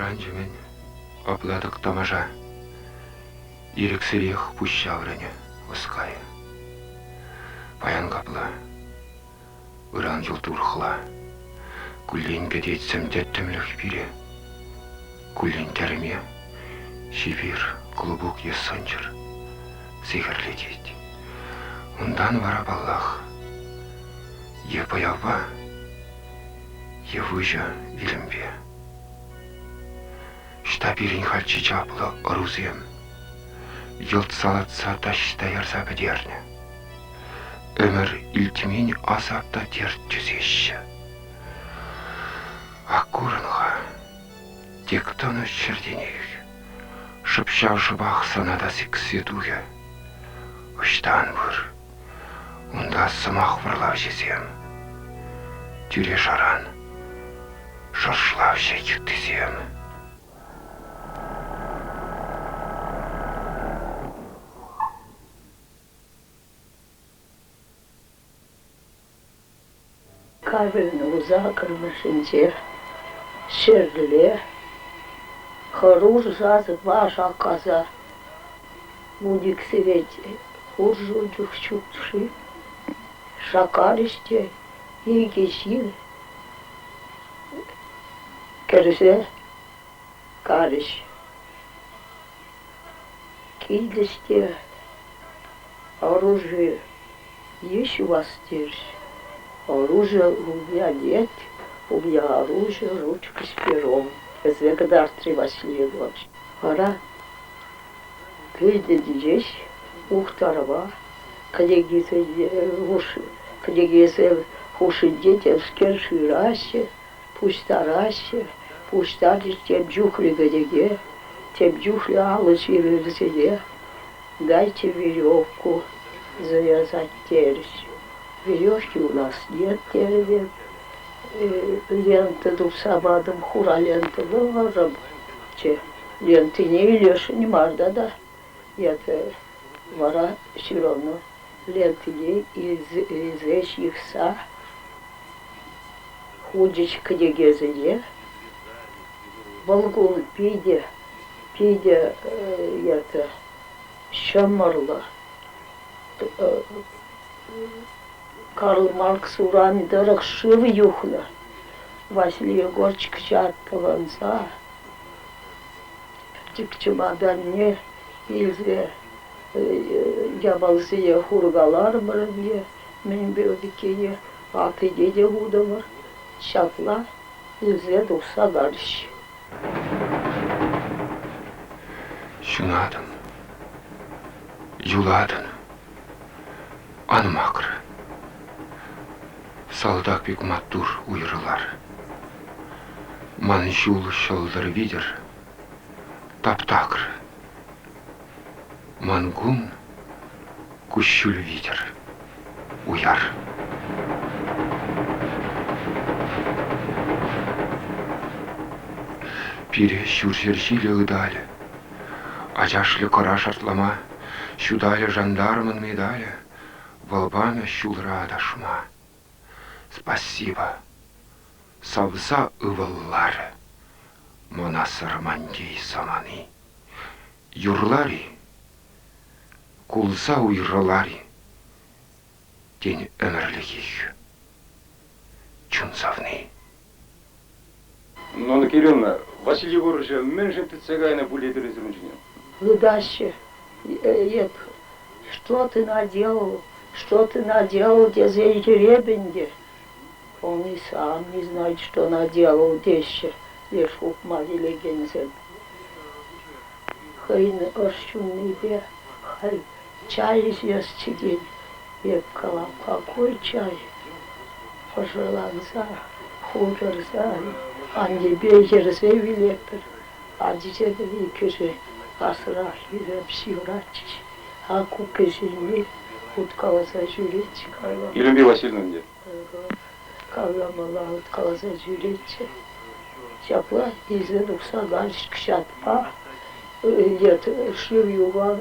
Вӑранчӗ-мӗн, апла-тӑк тамаша. Ирӗксӗрех пуҫ ҫаврӑнӗ ӑскай. Паян капла, ыран йӑлт урӑхла. Куллен кӗтет сӗм тӗттӗмлӗх пире. Куллен тӗрме, чипер клубок е сӑнчӑр сехӗрлетет. Унтан вара, паллах, е пӑявпа, е выҫӑ вилӗмпе. Ӑҫта пирӗн халь чи чаплӑ ӑрусем? Йӑлт салатса таҫта ярса пӗтернӗ. Ӗмӗр илтмен асап та терт тӳсеҫҫӗ. Ак курӑн-ха, тек тӑнӑ ҫӗртенех шӑп ҫав шӑпах сана та сиксе тухӗ. Ӑҫтан пыр? Унта сӑмах вӑрлавҫисем, тӳре-шаран, шӑршлавҫӑ йыттисем. Кабельный вунсаккӑрмӗшӗнче ҫӗрле хӑрушӑ сасӑпа шаккаса вуник сехет хурҫӑ чух ҫук-ши? Шаккарӗҫ те икӗ ҫын кӗрсе карӗҫ. Килчӗҫ те оружие Есть у вас здесь оружие? У меня нет. У меня оружие ручка с пером, тесе кӑтартрӗ Василий Егорович. Вара килтӗн ҫеҫ Ухтарова кӗнекесем хушшинче темскер шыраҫҫӗ, пуҫтараҫҫӗ. Пуҫтарчӗҫ тем чухлӗ кӗнеке, тем чухлӗ алӑ ҫырӑвӗсене. Дайте веревку завязать терӗҫ. Веревки у нас нет терӗм эп. Лента тупса патӑм, хура лента вӑрӑмччӗ. Лентине илесшӗн мар тата. Эпӗ вара все равно лентине илсе ҫыхса хучӗҫ кӗнекесене. Вӑл кун питӗ, питӗ это ҫӑмӑрлӑ. Карл Маркс урамӗ тӑрӑх шыв юхнӑ. Василий Егорович кӑҫаттӑланса пӗчӗк чӑматанне илсе япаласене хуркаларӑмӑр ӗнтӗ, мӗнпе пеккине аттине те хутӑмӑр. Ҫапла илсе тухса карӗҫ. Ҫунатӑн, юлатӑн, ан макӑр. Салтак пек маттур уйрӑлар. Ман ҫул ҫӑлтӑр витӗр тап-такӑр. Ман кун куҫҫуль витӗр уяр. Пире ҫурҫӗр ҫилӗ ыталӗ, ачашлӗ кӑра шартлама, ҫуталӗ жандармӑн медалӗ, вӑл памӗ ҫулра аташма. Спасибо, савса ывӑлларӗ мана Сармантей самани. Юрлар-и, кулса уйрӑлар-и, тен, ӗмӗрлӗхех чун савни. Нонна Кирилловна, Василий Егоровича мӗншӗн тытса кайнӑ пуль этӗр эсир ун ҫине? Тытаҫҫӗ. Эп что ты наделал, что ты наделал тесе йӗреп ӗнтӗ. Он и сам не знает, что наделал теҫҫӗ леш хупма килекенсем. Хӑйӗн ӑш ҫуннипе халь чай ӗҫесчӗ тет. Эп калам, какой чай? Пӑшӑрханса, хутӑрса, аннепе йӗрсе вилетпӗр. Ачисем иккӗшӗ асрах илем ҫывратчӗҫ. А ку кӗҫӗнни уткаласа ҫӳретчӗ. Илемпи Васильевна ӗнтӗ. Калламалла уткаласа ҫӳретчӗ. Ҫапла илсе тухса кайрӗҫ кӑҫатпа. Шыв юхан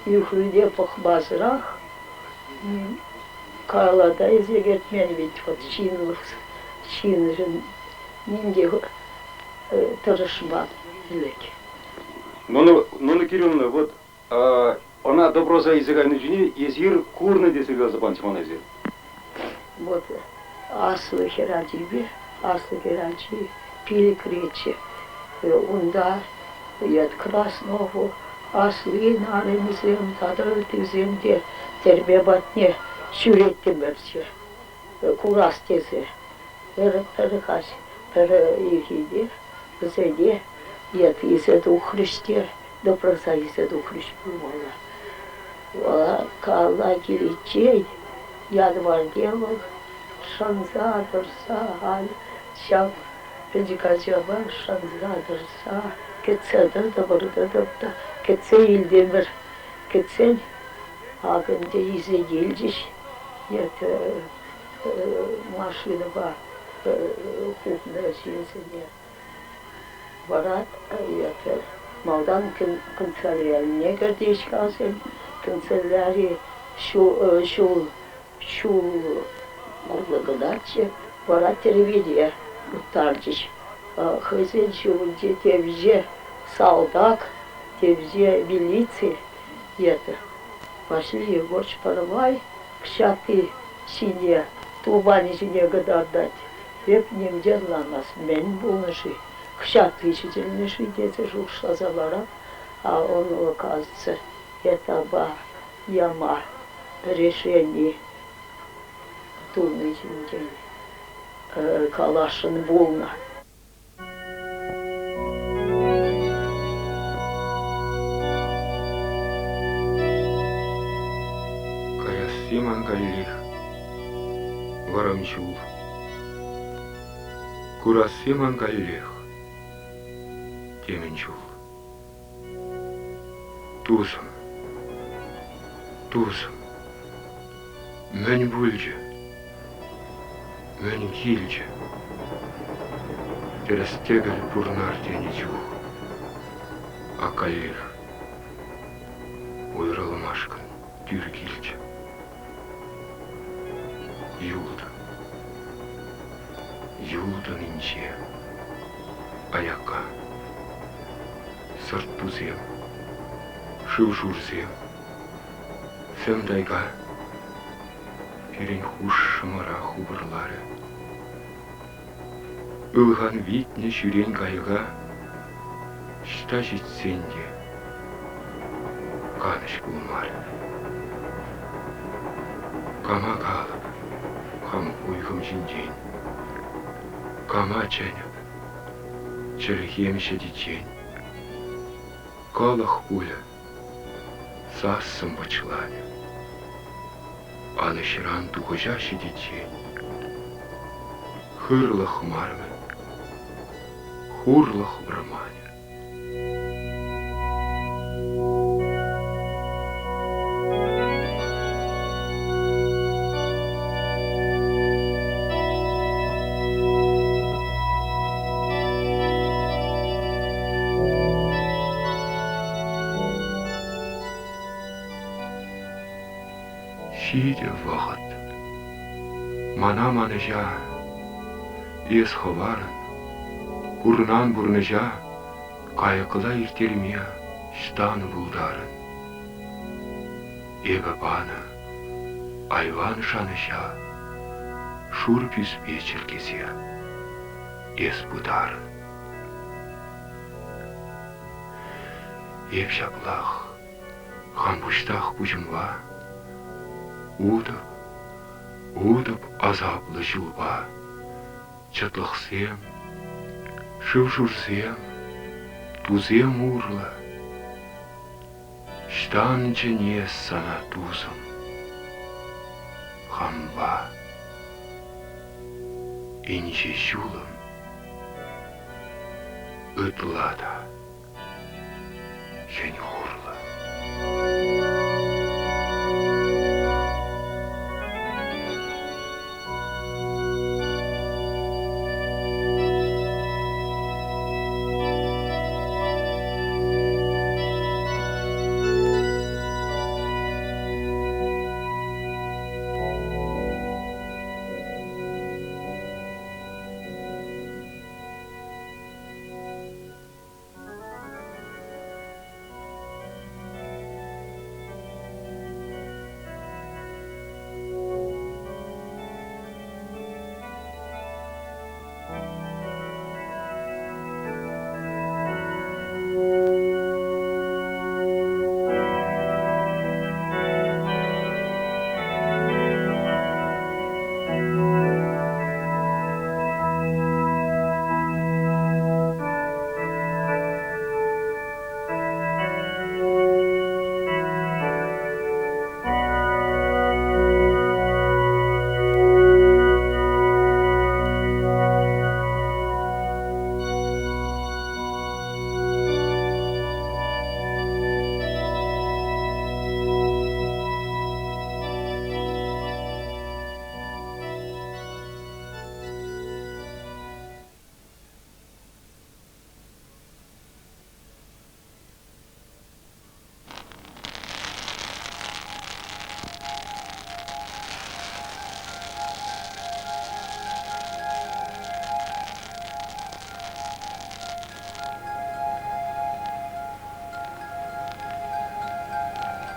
юхнине пӑхмасӑрах калла та илсе кӗртмен вӗт вӑт ҫынлӑх ҫыншӑн ним те. тӑрӑшман ӗлӗк. Нонна Кирилловна, вот ӑна допроса илсе кайнӑ чухне эсир курнӑ тесе каласа панӑччӗ мана эсир. Вот аслӑ хӗрачипе аслӑ хӗрачи пилӗкреччӗ. Унта Краснову аслин арӑмӗсем тата ыттисем те тӗрме патне ҫӳреттӗмӗрччӗ курас тесе. Пӗр каҫ, пӗр ирхине вӗсене илсе тухрӗҫ те допроса илсе тухрӗҫ пулмалла. Калла киличчен январьте вӑл шӑнса тӑрса халь ҫав пӗчӗк ачапа шӑнса тӑрса кӗтсе тӑтӑмӑр тӑтӑм та кӗтсе илтӗмӗр. Кӗтсен ак ӗнтӗ илсе килчӗҫ. Машинӑпа хупнӑ ҫынсене. Вара это малтан канцелярине кӗртеҫ-ха Канцеляри ҫул ҫул урлӑ кӑначчӗ. Вара тӗрмене уттарчӗҫ. Хӑйсен ҫулӗнче темиҫе салтак, темиҫе милици это Василий Егорович пӗрмай ҫатти ҫине, тупанӗ ҫине кӑтартать. Эп нимте ӑнланмас, мӗн пулнӑ-ши, ҫатти ҫӗтӗлнӗ-ши тесе шухӑшласа ларап, а он, оказывается, этапа яма решени туни ҫинчен каласшӑн пулнӑ. Каясси ман каллех вӑрӑм ҫул. Курасси ман каллех темӗн чул. Тусӑм, тусӑм, мӗн пулчӗ, мӗн килчӗ? Тӗрӗс-тӗкӗл пурнар тенӗ чух, а каллех уйрӑлмашкӑн тӳр килчӗ. Юлтӑн, юлтӑн инҫе, аякка. Сӑрт-тусем, шыв-шурсем, сӗм тайга пирӗн хушшӑмӑра хупӑрларӗ. Ылхан витнӗ ҫӳрен кайӑка ӑҫта ҫитсен те канӑҫ пулмарӗ. Кама калӑп хам хуйхӑм ҫинчен, кама чӗнӗп чӗлхем ҫӗтиччен. Кӑлӑх пулӗ, сассӑм пӑчланӗ. Анӑҫран тухӑҫа ҫитиччен хырлӑх мар-мӗн, хурлӑх вӑрманӗ. Ҫитӗ вӑхӑт. Мана манӑҫа эс хӑварӑн, пурӑнан пурнӑҫа кайӑкла ирттерме ҫтан пултарӑн. Эпӗ панӑ айван шанӑҫа шур пӳспе чӗркесе эс пытарӑн. Эп ҫаплах хам пуҫтах пуҫӑмпа утӑп, утӑп асаплӑ ҫулпа. Чӑтлӑхсем, шыв-шурсем, тусем урлӑ Ӑҫтан чӗнес сана, тусӑм, хампа инҫе ҫулӑм ытла та хӗн-хурлӑ.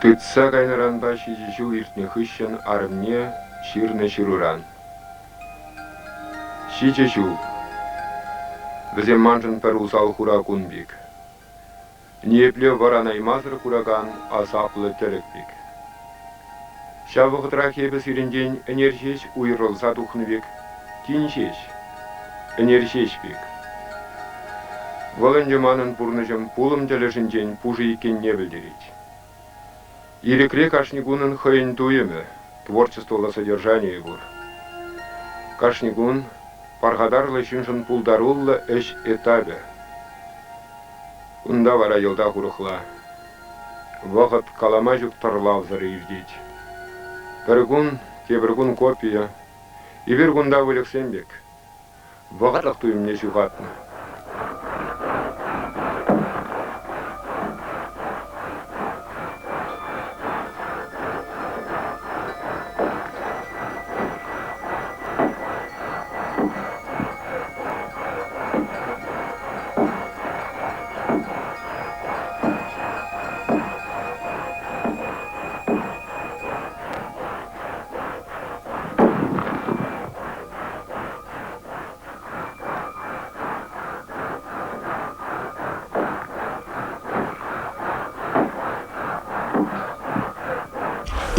Тытса кайнӑранпа ҫичӗ ҫул иртнӗ хыҫҫӑн арӑмне ҫырнӑ ҫыруран. Ҫичӗ ҫул. Вӗсем маншӑн пӗр усал хура кун пек. Ниепле вӑранаймасӑр куракан асаплӑ тӗлӗк пек. Ҫав вӑхӑтрах эпӗ сирӗнтен ӗнер ҫеҫ уйрӑлса тухнӑ пек, тин ҫеҫ, ӗнер ҫеҫ пек. Вӑл ӗнтӗ манӑн пурнӑҫӑм пулӑм тӗлӗшӗнчен пушӑ иккенне пӗлтерет. Ирӗкре кашни кунӑн хӑйӗн туйӑмӗ, творчествӑллӑ содержанийӗ пур. Кашни кун пархатарлӑ ҫыншӑн пултаруллӑ ӗҫ этапӗ. Унта вара йӑлтах урӑхла. Вӑхӑт калама ҫук тӑрлавсӑр иртет. Пӗр кун, тепӗр кун копия. Эпир кунта выльӑхсем пек. Вӑхӑтлӑх туйӑмне ҫухатнӑ.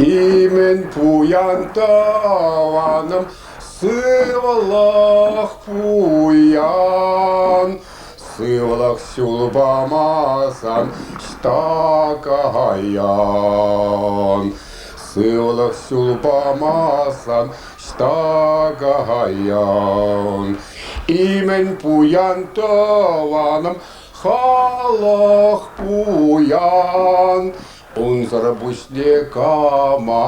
Имен пуян тӑванӑм Сывлӑх пуян, сывлӑх ҫул памасан ӑҫта каян? Сывлӑх ҫул памасан ӑҫта каян? Имен пуян тӑванӑм, халӑх пуян, Унсӑр пуҫне кама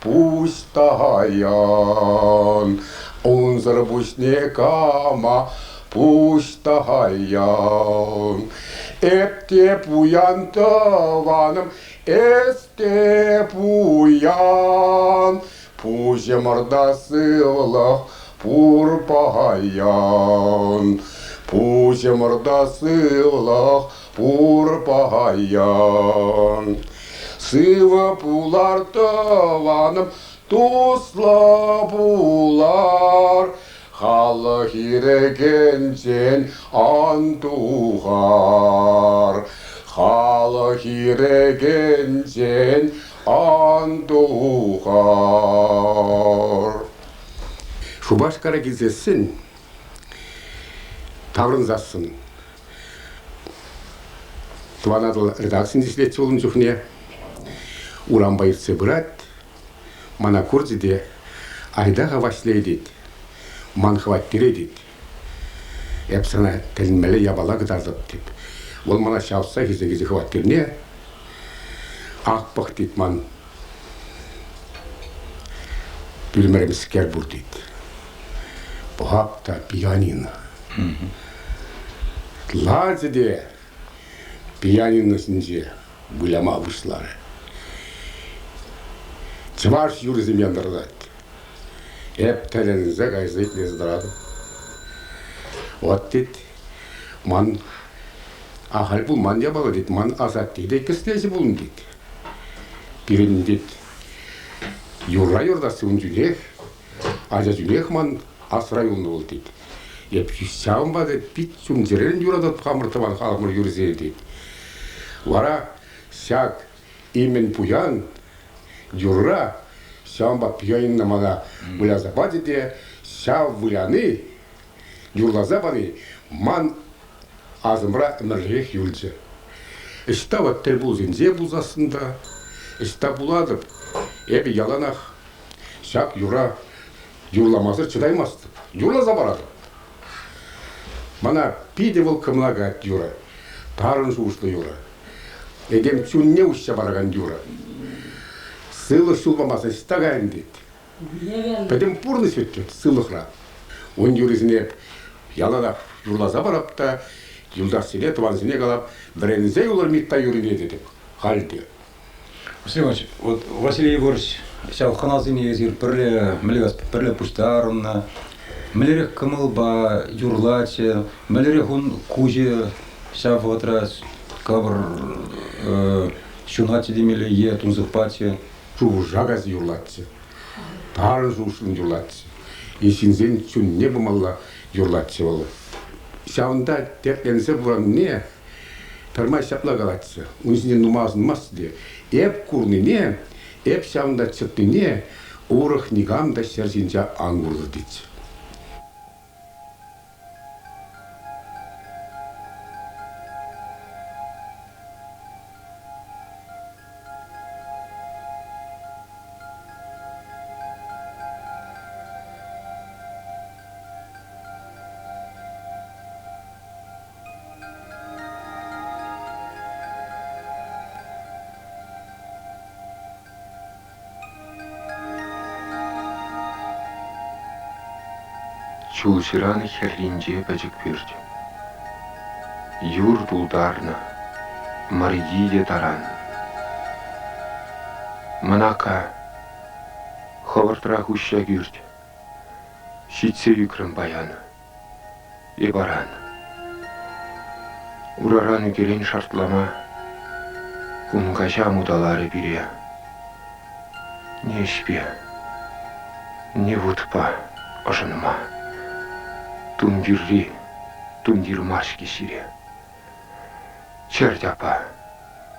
пуҫ таян? Унсӑр пуҫне кама пуҫ таян? Эп те пуян тӑванӑм, эс те пуян, Пуҫӑмӑрта сывлӑх пур паян. Пуҫӑмӑрта сывлӑх пур паян. Сывӑ пулар тӑванӑм, туслӑ пулар, халӑх ирӗкӗнчен ан тухар. Халӑх ирӗкӗнчен ан тухар. Шупашкара килсессӗн, таврӑнсассӑн Тӑван Атӑл редакцин ӗҫлетчӗ ун чухне. Урампа иртсе пырать. Мана курчӗ те айта-ха Ваҫлей тет. Ман хваттере тет. Эп сана тӗлӗнмелле япала кӑтартӑп тет. Вӑл мана ҫавӑтса хисе килчӗ хваттерне. Ак пӑх тет ман пӳлмере мӗскер пур тет. Пӑхап та пианино. Ларчӗ те пианино ҫинче выляма пуҫларӗ. Чӑваш юррисем янӑратать. Эп тӗлӗнсе кайса итлесе тӑратӑп. Вот тет, ман ахаль пулман япала тет, ман асатте те кӗслеҫӗ пулнӑ тет. Пирӗн тет юрра юрласси ун чухнех Ача чухнех ман асра юлнӑ вӑл тет. Эп ҫавӑнпа та пит чун-чӗререн юрататӑп хамӑр тӑван халӑхӑмӑр юррисене тет. Вара ҫак имен пуян юрра ҫавӑнпа пианино мана выляса пачӗ те ҫав выляни, юрласа пани ман асӑмра ӗмӗрлӗхех юлчӗ. Ӑҫта вот тӗл пулсенче пулсассӑн та, ӑҫта пулатӑп, эпӗ яланах Ҫак юра юрламасӑр чӑтаймастӑп. Юрласа паратӑп. Мана питӗ вӑл кӑмӑлакать юрӑ. Тарӑн шухӑшлӑ юрӑ. Этем чунне уҫса паракан юрӑ. Сывлӑх ҫул памасан ӑҫта кайӑн тет. Пӗтӗм пурнӑҫ вӗт сывлӑхра. Ун юррисене яланах юрласа парап та юлташсене, тӑвансене калап, вӗренсе юлӑр Митта юррине тетӗп халь те. Василий Иванович, вот Василий Егорович ҫав хӑнасене эсир пӗрле мӗнле пӗрле пуҫтарӑннӑ, мӗнлерех кӑмӑлпа юрлатчӗ, мӗнлерех ун куҫӗ ҫав вӑхӑтра капӑр. Ҫунатчӗ темелле е тунсӑхпаччӗ. Шухӑша кайса юрлатчӗ. Тарӑн шухӑшлӑн юрлатчӗ. И ҫынсен чунне пымалла юрлатчӗ вӑл. Ҫавӑнта тертленсе пурӑнни пӗрмай ҫапла калатчӗ. Ун ҫине нумай асӑнмастчӗ те. Эп курнине, эп ҫавӑнта чӑтнине урӑх никам та ҫӗр ҫинче ан куртӑр тетчӗ. Чул ҫыран хӗрринче пӗчӗк пӳрт. Юр тултарнӑ, мӑрйи те таран. Мӑнакка, хӑвӑртрах уҫҫа кӳрт. Ҫитсе ӳкрӗм паян. Эп аран. Ураран ӳкерен шартлама кун каҫа муталарӗ пире. Ни ӗҫпе, ни вутпа ӑшӑнма. Тумтирри тумтир мар-ҫке ҫире. Чӗрт аппа,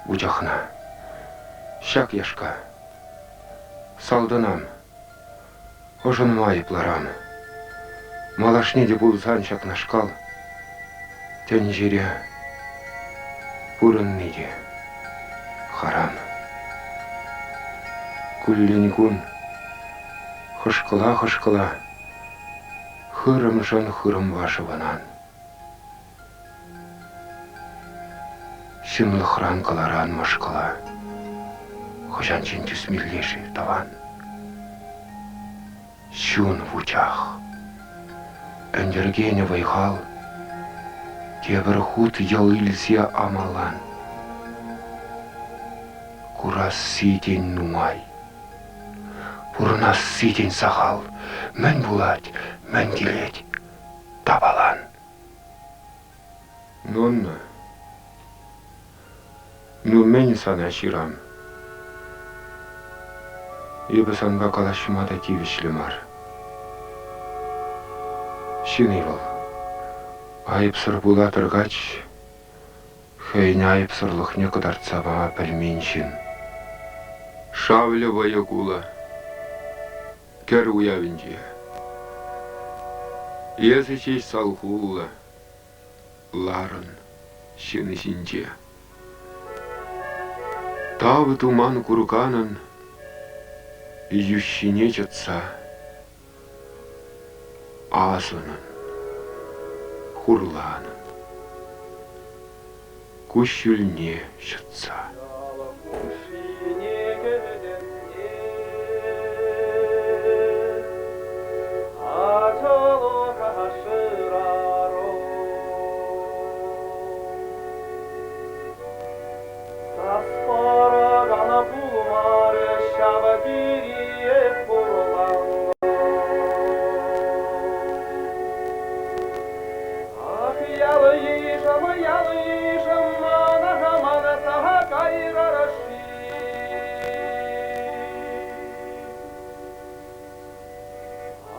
вучахна. Ҫак яшка. Салтӑнам. Ӑшӑнма айӑпларан. Малашне те пулсан ҫакнашкал тӗнчере пурӑнни те харам. Куллен-кун хӑшкӑла-хӑшкӑла хырӑмшӑн хырӑмпа шӑвӑнан. Ҫынлӑхран кӑларан мӑшкӑла. Хӑҫанччен тӳсмелле-ши, тӑван? Чун вучах. Ӗнтӗркенӗ вӑй-хал тепӗр хут йӑл илсе амалан. Курасси тен нумай, пурӑнасси тен сахал. Мӗн пулать, мӗн килет, тапалан. Нонна, ну мӗн сана ҫырам? Эпӗ санпа калаҫма та тивӗҫлӗ мар. Ҫын-и вӑл? Айӑпсӑр пула тӑркач хӑйӗн айӑпсӑрлӑхне кӑтартса пама пӗлмен ҫын. Шавлӗ вӑйӑ-кулӑ. Кӗр уявӗнче. Эсӗ ҫеҫ салхуллӑ ларӑн ҫын ҫинче. Тав туман курканӑн йӳҫҫине чӑтса асӑнӑн, хурланӑн, куҫҫульне ҫӑтса. Саспаракана пулмарӗ ҫав териех хурланнӑ. Ах, ял-йышӑм, ял-йышӑм, мана манса кайрӑр-ши?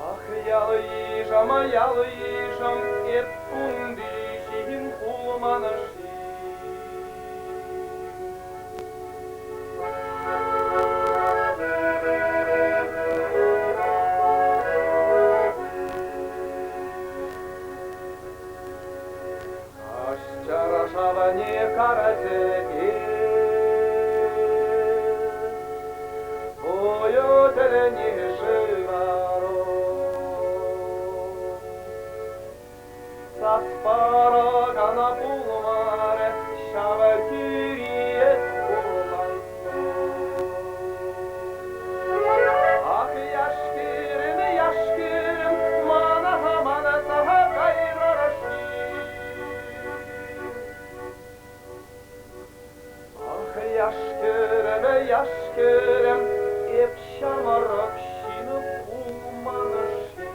Ах, ял-йышӑм, ял-йышӑм, эп кунти ҫын пулман-ши? Каҫчарашавне карасӗ Пуйӑ тӗлне шывару. Сас паракана пулмарӗ, ҫав тӳриех хурланнӑ. Ах, яш-кӗрӗм, яш-кӗрӗм, мана манса кайрӑр-ши? Ах, яш-кӗрӗм, яш-кӗрӗм, эп ҫамрӑк ҫын пулман-ши?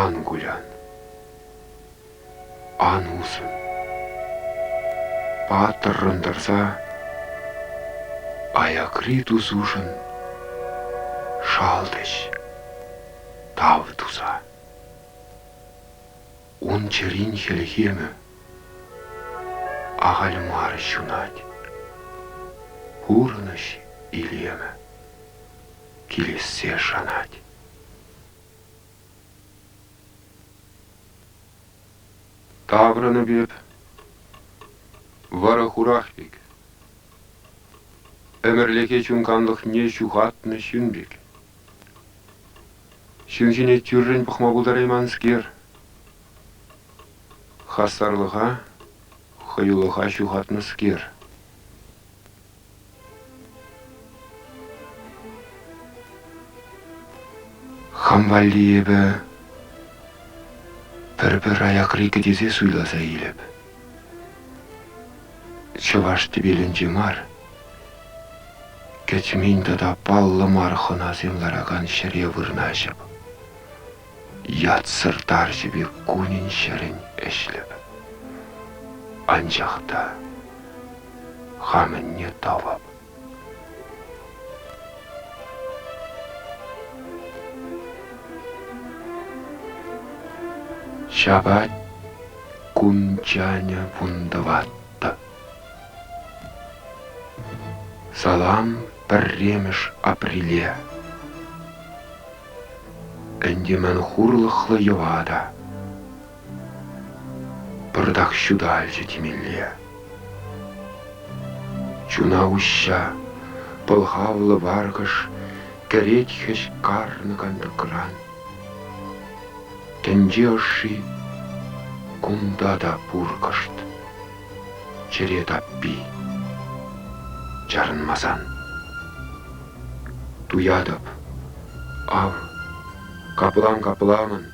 Ан кулян, ан усӑн. Паттӑррӑн тӑрса аякри тусушӑн шалтӗҫ тав туса. Ун чӗрин хӗлхемӗ ахаль мар ҫунать. Пурнӑҫ илемӗ килессе шанать. Таврӑнӑп эп вӑрӑ-хурах пек, ӗмӗрлӗхе чунканлӑхне ҫухатнӑ ҫын пек. Ҫын ҫине тӳррӗн пӑхма пултарайманскер, хастарлӑха, хӑюлӑха ҫухатнӑскер. Хам валли эпӗ пӗр-пӗр аякри кӗтесе суйласа илӗп. Чӑваш тӗпелӗнче мар, кӗтмен тата паллӑ мар хӑнасем ларакан ҫӗре вырнаҫӑп. Ятсӑр тарҫӑ пек кунӗн-ҫӗрӗн ӗҫлӗп. Анчах та хамӑнне тӑвӑп. Ҫапать кун чанӗ вунтӑваттӑ. Салам пӗрремӗш апреле. Ӗнтӗ ман хурлӑхлӑ йӑва та пӑртак ҫуталчӗ темелле. Чуна уҫҫа пӑлхавлӑ варкӑш кӗрет хӗҫ карнӑ кантӑкран. Тӗнче ӑшши кунта та пур кӑшт, чӗре таппи чарӑнмасан. Туятӑп, ав, каплам-капламӑн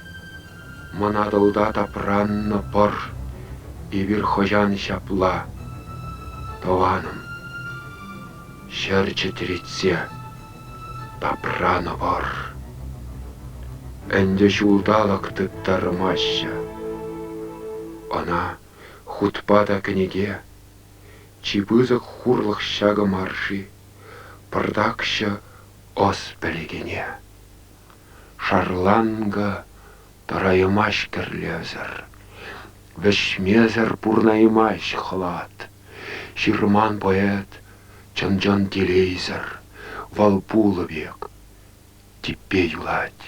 Мӑн Атӑлта тапраннӑ пӑр эпир хӑҫан ҫапла, тӑванӑм, ҫӗр чӗтретсе тапранӑпӑр. Ӗнтӗ ҫулталӑк тыттармаҫҫӗ. Ӑна хутпа та кӗнеке чи пысӑк хурлӑх ҫакӑ мар-ши, пӑртакҫӑ ӑс пӗлекене. Шарланкӑ тӑраймасть кӗрлевсӗр, вӗҫмесӗр пурӑнаймасть хӑлат. Ҫырман поэт чӑн-чӑн телейсӗр, вӑл пулӑ пек типпе юлать.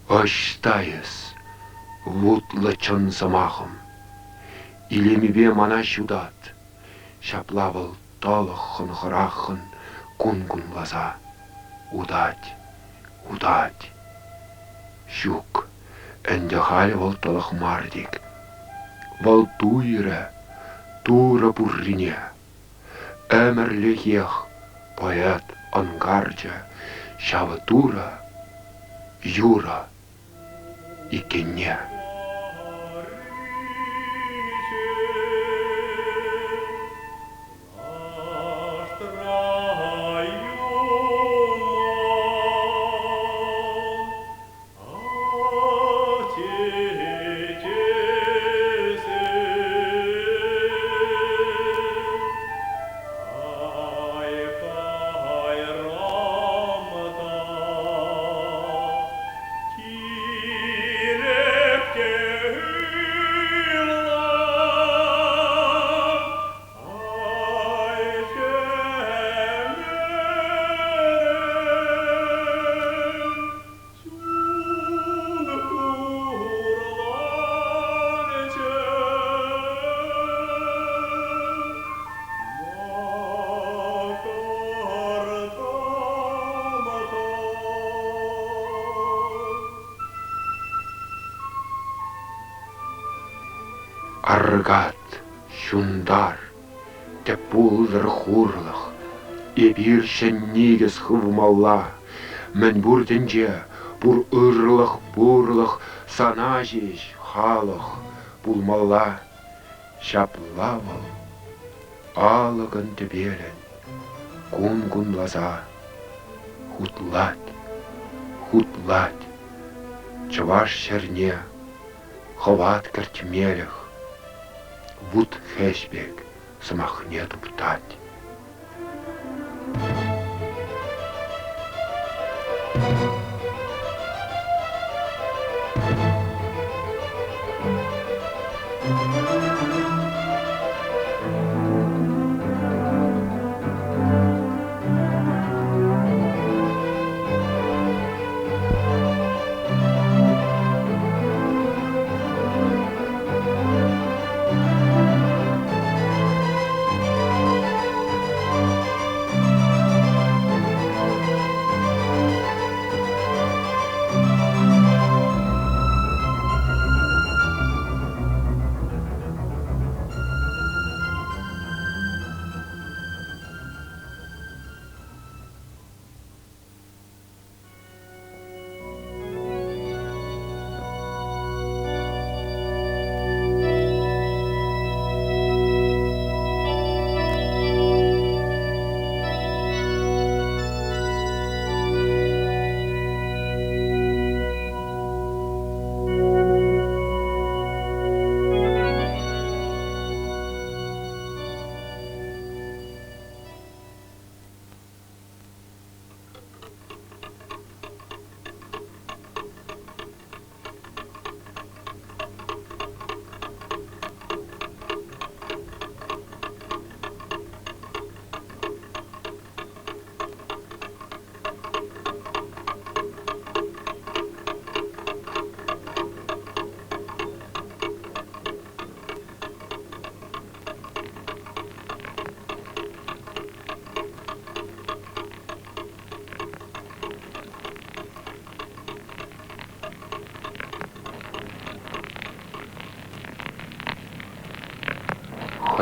Ӑҫта эс, вутлӑ чӑн сӑмахӑм? Илемӗпе мана ҫутат. Ҫапла вӑл тӑлӑххӑн-хӑраххӑн кун кунласа утать, утать. Ҫук, ӗнтӗ халь вӑл тӑлӑх мар тек. Вӑл туйрӗ Турӑ пуррине. Ӗмӗрлӗхех поэт ӑнкарчӗ ҫав Турӑ юрӑ иккенне. Аркат, ҫунтар, тӗп пултӑр хурлӑх, эпир ҫӗн никӗс хывмалла. Мӗнпур тӗнче, пур ырлӑх-пурлӑх сана ҫеҫ, халӑх, пулмалла. Ҫапла вӑл алӑкӑн-тӗпелӗн кун кунласа хутлать, хутлать. Чӑваш ҫӗрне хӑват кӗртмелӗх вут-хӗҫ пек сӑмахне туптать.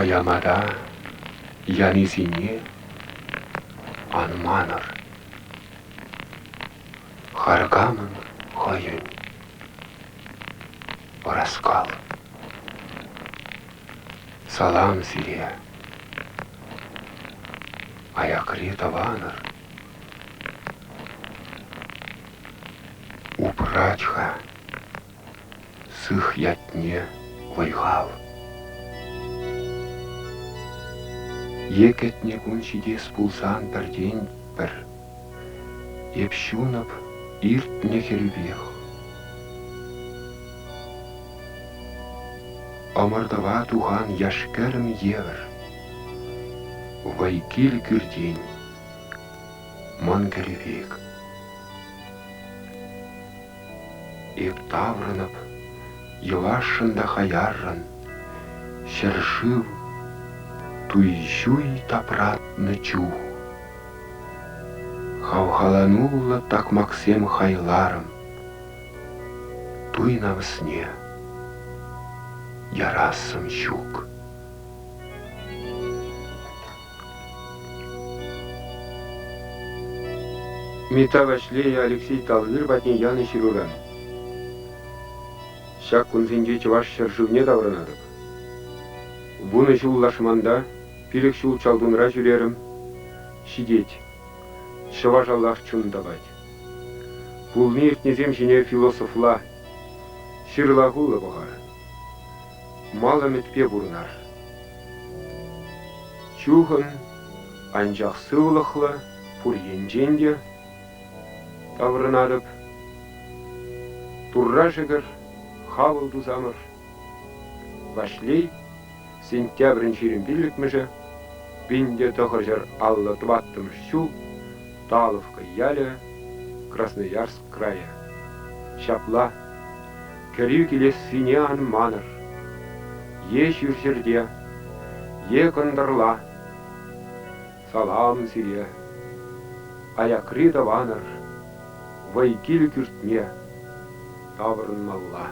Хӑямата янисене ан манӑр. Харкамӑн хӑйӗн ӑраскал. Салам сире, аякри тӑванӑр. Упрать-ха сых ятне вӑй-хал. Е кӗтнӗ кун ҫитес пулсан пӗртен-пӗр, эп ҫунӑп иртнӗ хӗрӳпех. Ӑмӑртӑва тухан яш-кӗрӗм евӗр вӑй кил кӳртен мӑн кӗрӳ пек. Эп таврӑнӑп йӑвашшӑн та хаяррӑн, ҫӗршыв туй-ҫуй тапратнӑ чух. Хавхалануллӑ такмаксем хайларӑм, туй намӑсне ярассӑм ҫук. Митта Ваҫлейӗ Алексей Талвир патне янӑ ҫыруран. Ҫак кунсенче Чӑваш ҫӗршывне таврӑнатӑп. 10 ҫул лашманта, 5 ҫул Чалтунра ҫӳрерӗм. Ҫитет. Чӑвашаллах чун тапать. Пулни-иртнисем ҫине философла, ҫырлахуллӑ пӑхар. Мал ӗмӗтпе пурӑнар. Чухӑн, анчах сывлӑхлӑ пур енчен те таврӑнатӑп. Турра шӗкӗр, хавӑл тусамӑр. Ваҫлей, сентябрӗн 25-мӗшӗ, 1954 ҫул, Таловка ялӗ, Красноярск крайӗ. Ҫапла, кӗрӳ килессине ан манӑр. Е ҫурҫӗрте, е кӑнтӑрла. Салам сире, аякри тӑванӑр, вӑй кил кӳртме таврӑнмалла.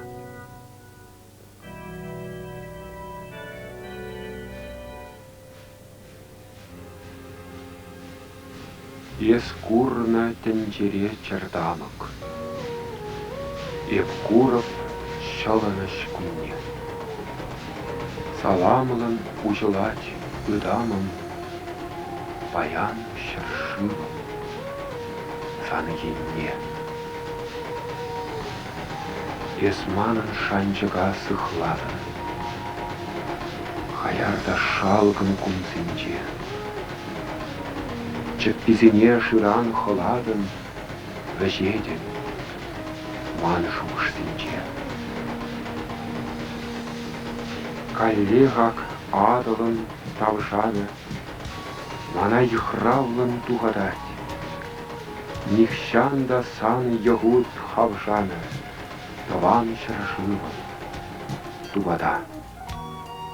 Эс курнӑ тӗнчере чӗр тамӑк, Эп курӑп ҫӑлӑнӑҫ кунне. Саламлӑн уҫӑлать ытамӑм, Паян ҫӗршывӑм сан енне. Эс манӑн шанчӑка сыхлатӑн. Хаяр та шалкӑм кунсенче. Чӗпписене шыран хӑлатӑн, вӗҫетӗн ман шухӑшсенче. Каллех ак Атӑлӑн тавшанӗ мана йыхравлӑн тухатать. Нихҫан та сан йӑхут хавшамӗ, Тӑван ҫӗршывӑм, тупата.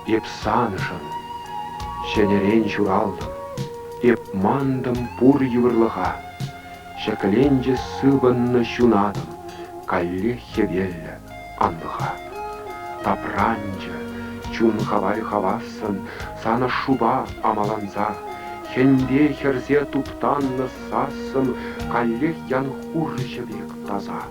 Эп саншӑн ҫӗнӗрен ҫуралтӑм, Эп мантӑм пур йывӑрлӑха. Ҫӗкленчӗ сыпӑннӑ ҫунатӑм Каллех хӗвеллӗ анлӑха. Тапранчӗ чун хаваль хавассӑн Сан ӑшшупа амаланса, Хӗнпе хӗрсе туптаннӑ сассӑм Каллех ян хурҫӑ пек таса.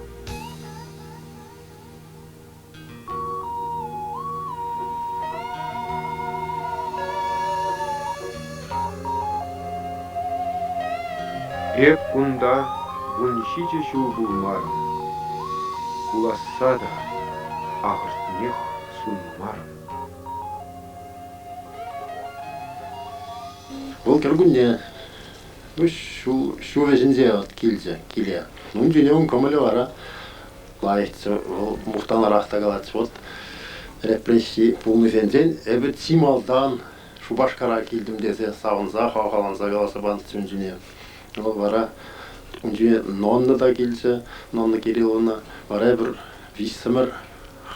Эп кунта 17 ҫул пулмарӑм, пуласса та, ахӑртнех, сунмарӑм. Вӑл кӗркунне ну, ҫу, ҫу вӗҫӗнче килчӗ киле. Ун чухне ун кӑмӑлӗ вара лайӑхчӗ, вӑл мухтанарах та калатчӗ. Вот репресси пулнисенчен эпӗ чи малтан Шупашкара килтӗм тесе савӑнса, хавхаланса каласа панӑччӗ ун ҫине. Вӑл вара ун ҫине Нонна та килчӗ, Нонна Кирилловна. Вара эпир виҫсӗмӗр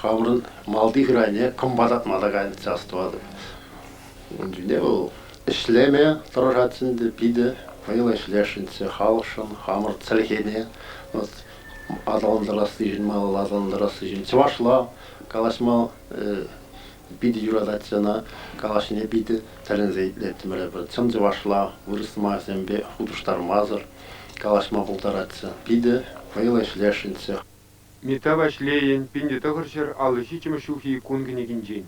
хамӑрӑн малти хырайне кӑмпа татма та кайнӑччӗ, астӑватӑп. Ун ҫине вӑл ӗҫлеме тӑрӑшатчӗ ӗнтӗ, питӗ вӑйлӑ ӗҫлесшӗнччӗ халӑхшӑн, хамӑр чӗлхене. Вот аталантарассишӗн, малалла аталантарассишӗн чӑвашла калаҫма питӗ юрататчӗ ӑна. Калаҫнине питӗ тӗлӗнсе итлеттӗмӗр эпир. Чӑн чӑвашла вырӑс сӑмахӗсемпе хутӑштармасӑр калаҫма пултаратчӗ. Питӗ вӑйлӑ ӗҫлесшӗнччӗ. Митта Ваҫлейӗн 1957 ҫулхи кун кӗнекинчен.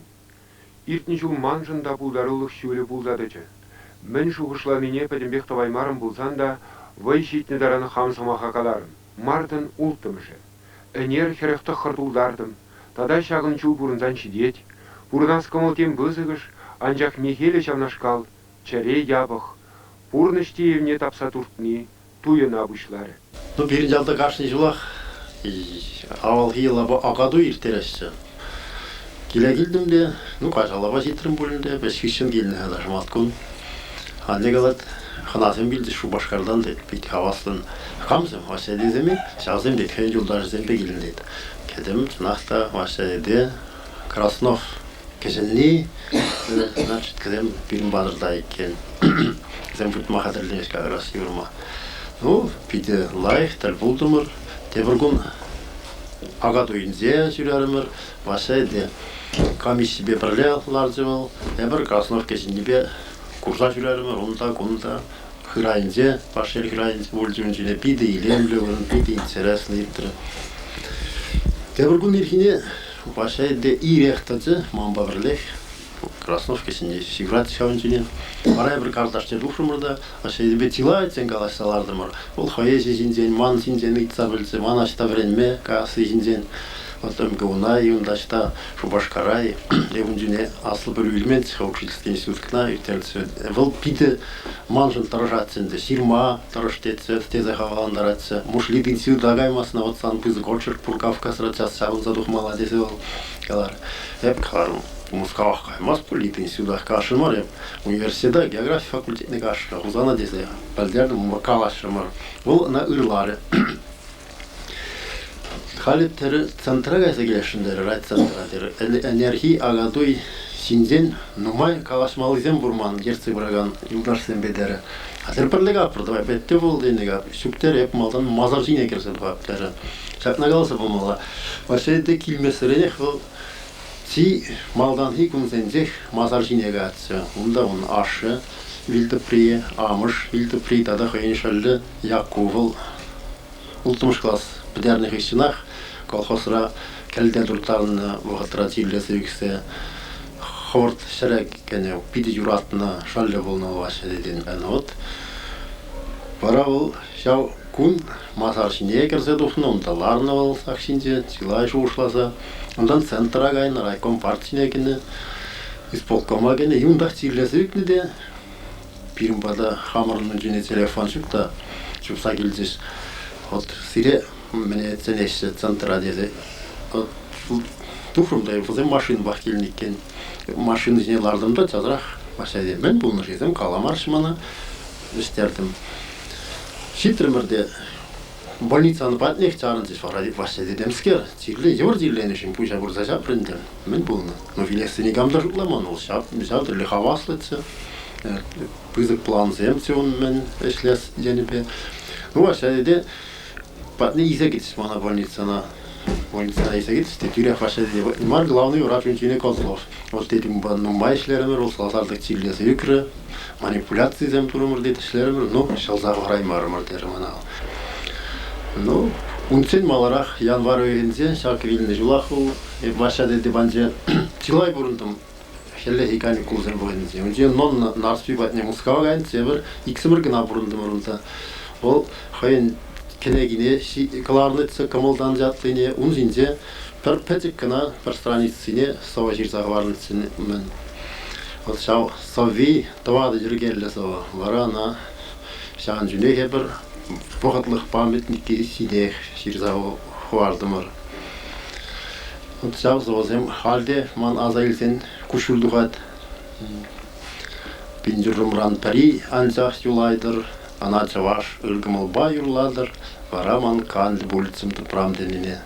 Иртнӗ ҫул маншӑн та пултарулӑх ҫулӗ пулса тӑчӗ. Мӗн шухӑшланине пӗтӗмпех тӑваймарӑм пулсан та вӑй ҫитнӗ таран хам сӑмаха каларӑм. Мартӑн улттӑмӗшӗ. Ӗнер 49 тултартӑм. Тата ҫакӑн чул пурӑнсан ҫитет. Пурӑнас кӑмӑл тем пысӑкӑш, анчах мехелӗ ҫавнашкал, чӗре япӑх. Пурнӑҫ тиевне тапса туртни туйӑна пуҫларӗ. Ну, пирӗн ялта кашни ҫулах авалхи йӑлапа Акатуй ирттереҫҫӗ. Киле килтӗм те, ну, каҫалапа ҫитрӗм пулин те, ӗҫ хыҫҫӑн килнӗ шӑматкун. Анне калать, хӑнасем килчӗҫ Шупашкартан, тет, пит хаваслӑн. Камсем? Ваҫҫа тесем-и? Ҫавсем тет, хӑйӗн юлташӗсемпе килнӗ тет. Кӗтӗм, чӑнах та, Ваҫҫа тете Краснов кӗҫӗнни, значит, кӗсем пирӗн патӑрта иккен. Вӗсем выртма хатӗрленӗҫ как раз юрма. Ну, питӗ лайӑх тӗл пултӑмӑр. Тепӗр кун Акатуйӗнче ҫӳрерӗмӗр. Ваҫҫа те комиссипе пӗрле ларчӗ вӑл. Эпир Краснов кӗҫӗннипе курса ҫӳрерӗмӗр унта-кунта. Хырайӗнче, Пашьел хырайӗнче пулчӗ ун ҫине. Питӗ илемлӗ вырӑн, питӗ интереслӗ иртрӗ. Тепӗр кун ирхине Ваҫҫа те ирех тӑчӗ манпа пӗрлех. Краснов кӗҫӗнни ҫыврать ҫавӑн ҫине. Вара эпир карташне тухрӑмӑр та Ваҫҫа чылайччен калаҫса лартӑмӑр. Вӑл хӑй ӗҫӗ ҫинчен, ман ҫинчен ыйтса пӗлчӗ, ман аҫта вӗренме каясси ҫинчен. Вот МГУна-и, унта ӑҫта, Шупашкара-и. Эп ун ҫине аслӑ пӗлӳ илменччӗ-ха учительский институтна ӳстерчӗ. Вӑл питӗ маншӑн тӑрӑшатчӗ ӗнтӗ, ҫырма тӑрӑш тетчӗ, тесе хавхалантаратчӗ. Мушлит института каймасна, вот сан пысӑк очерк пур Кавказра час ҫаврӑнса тухмалла тесе вӑл каларӗ. Эп каларӑм, Мускавах каймасть пуль, институтах кашрӑм мар эп. Университета географи факультетне кашрӑм, Хусана тесе пӗлтертӗм, калаҫрӑмӑр. Вӑл ӑна ырларӗ. Халӗ терӗ центра кайса килесшӗн терӗ, райцентра терӗ. Ӗнерхи Акатуй ҫинчен нумай калаҫмаллисем пур ман ертсе пыракан юлташсемпе терӗ. А терӗ пӗрле капӑр, давай пӗтте вӑл тенӗ кап. Ҫук терӗ, эп малтан масар ҫине кӗрсе тухап терӗ. Ҫакна каласа памалла. Вообще те килмессеренех вӑл чи малтанхи кунсенчех масар ҫине каятчӗ. Унта ун ашшӗ вилтӑприйӗ, амӑш вилтӑпри тата хӑйӗн шӑллӗ Якку вӑл улттӑмӗш класс пӗтернӗ хыҫҫӑнах колхозра кӗлте турттарнӑ вӑхӑтра чирлесе ӳксе хӑвӑрт ҫӗре кӗнӗ, питӗ юратнӑ шӑллӗ пулнӑ Ваҫҫа тетен. Вот. Вара вӑл ҫав кун масар ҫине кӗрсе тухнӑ, унта ларнӑ вӑл сак ҫинче, чылай шухӑшласа. Унтан центра кайнӑ, райком партине кӗнӗ, исполкома кӗнӗ. И унтах чирлесе ӳкнӗ те пирӗн пата хамӑрӑн ун телефон ҫук та чупса килчӗҫ. Вот сире мӗне чӗнеҫҫӗ центра тесе. Вот тухрӑм та вӗсем машинӑпах килнӗ иккен. Машина ҫине лартӑм та часрах Ваҫҫа мӗн пулнӑ-ши каламарӗҫ мана. Вӗҫтертӗм. Ҫитрӗмӗр те больницан патнех чарӑнчӗҫ вара Ваҫҫа тетемскер. Чирлӗ, йывӑр чирленӗ-шим пуҫа пырса ҫапрӗ ӗнтӗ. Мӗн пулнӑ? Ну, вилессе никам та шутламан вӑл. Ҫав, ҫав тӗрлӗ хаваслӑччӗ. Пысӑк плансемччӗ ун мӗн ӗҫлес енӗпе. Ну, Ваҫҫа тете патне илсе килчӗҫ мана больницӑна. Больницӑна илсе килчӗҫ те тӳрех Ваҫҫа тете мар, главный врач ун ҫине Козлов. Вот тет унпа нумай ӗҫлерӗмӗр, вӑл сасартӑк чирлесе ӳкрӗ. Манипуляцисем турӑмӑр тет, ӗҫлерӗмӗр, ну, ҫӑлса хӑвараймарӑмӑр терӗ мана. Ну, унччен маларах январь уйӑхӗнче ҫак вилнӗ ҫулах вӑл Ваҫҫа тете панче чылай пурӑнтӑм. Хӗллехи каникулсем вӑхӑтӗнче. Унччен Нонна Нарспи патне Мускава кайнӑччӗ, эпир иксӗмӗр кӑна пурӑнтӑмӑр унта. Вӑл хӑйӗн кӗнекине кӑларнӑччӗ, кӑмӑлтан ятлине. Ун ҫинче пӗр пӗчӗк кӑна пӗр страницине сӑвӑ ҫырса хӑварнӑччӗ-мӗн. Вот ҫав сӑвви тӑватӑ йӗркеллӗ сӑвӑ. Вара ӑна ҫавӑн чухнех эпир вӑхӑтлӑх памятники ҫинех ҫырса хӑвартӑмӑр. Вот ҫав сӑвӑсем халь те ман аса илсен куҫҫуль тухать. Пин юррӑмран пӗри анчах юлайтӑр, ӑна чӑваш ыр кӑмӑлпа юрлатӑр, вара ман канлӗ пулӗччӗм тӑпрам тенине.